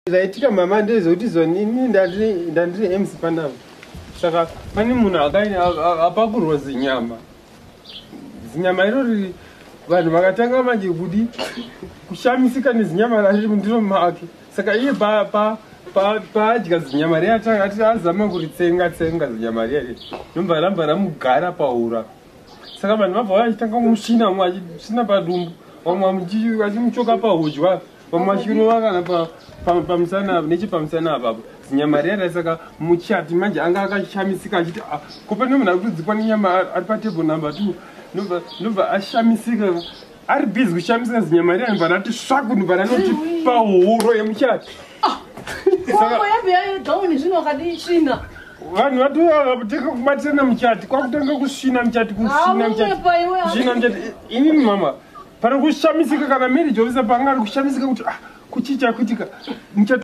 Zvaitika mama ndezvekuti zonini ndandiri MC panapa, saka pane munhu apakurwa zinyama. Zinyama irori vanhu vakatanga manje kudi kushamisika nezinyama rariri mundiro make. Saka iye paadya zinyama riya, ati azama kuritsenga tsenga zinyama riya riya, nobva ramba ramugara pahura. Saka vanhu vabva vachitanga kumusvina, vamwe vachisvina padumbu, vamwe vachimuchoka pahudya, vamwe vachirova kana pamusana, nechepamusana apapo zinyama riya riya. Saka muchati manje anga akashamisika achiti, "Ah, ko pane munhu ari kutodzikwa nenyama ari patable number 2." Ndobva ashamisika, ari busy kushamisika, zinyama riya ndobva rati svaku, ndobva ranoti pahuro yemuchati. Saka yabve yagauni zvino wakadii tsvina. Vanhu vatotanga kubatirana muchati, kwakutanga kusvina muchati, kusvina muchati. Aunyepa iwe. Kusvina muchati. Inini mama pari kushamisika, kana marriage officer panga ari kushamisika kuti, "Ah, kuchii chakuitika muchati?"